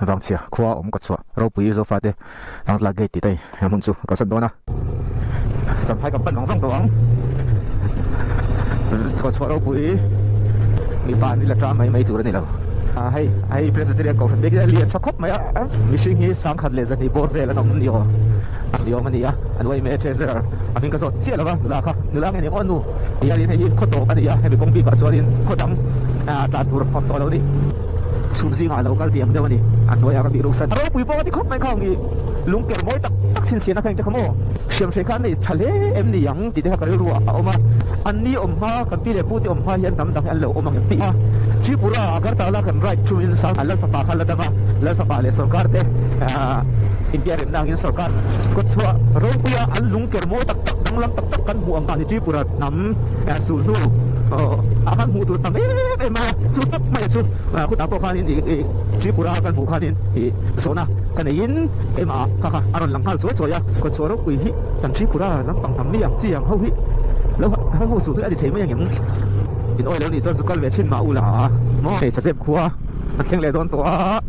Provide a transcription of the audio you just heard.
Vangchhia khua awm ka chhuah ropui Zofate Tlangtla Gate tih te he hmun chu ka kalsan dawn a. Champhai kan pan vang vang tawh ang. Chhuah chhuah ropui mipa ni la ṭam mai mai tur a ni lo. Hei hei Presbyterian Kohhran bik hi a lian tha khawp mai a, mihring hi 1200 bawr vel an awm ni aw ni awm a ni a, an uaime treasurer a hming ka zawt chiah lo va nula kha nula nge ni aw nu hianin hei hi khaw tawp a ni a, hemi kawng bikah chuanin khaw dang tlan tur a awm tawh lo a ni. Chhum zingah a lo kal diam deuh a ni, a hnuaiah ka bih ruk sat. A ropui pawh a ti khawp mai kha ngi lungker mawi tak tak chhinchhiahna kha engte kha maw hriam hreh kha an nei tha hle em ni ang tih te kha ka rilru ah a awm a, an ni awm hma kan pi leh pu te awm hma hian hnam dang hi an lo awm ang em tih a, Tripura Agartala kan ride thumin sang a Lalfapa kha la dang a, Lalfapa leh sorkar te India remna angin sorkar kawtchhuah ropuia an lungker mawi tak tak danglam tak tak kan hmuh ang kha ni Tripura hnam sulhnu ah khan hmuh tur tam em em a, chu tak mai chu khutah pawh khanin ih Tripura kan hmuh khanin ih zawhna ka neiin keimah kha kha a rawn lang nghal chuai chuai a, kawtchhuah ropui hi kan Tripura lampang hnam mi ang chi ang ho hi lo ho ho suh hi a ni thei mai ang em? In awi lo nih chuan zu kal ve chhin mah u la maw? Hei Sazep khua a thleng leh dawn tawh a.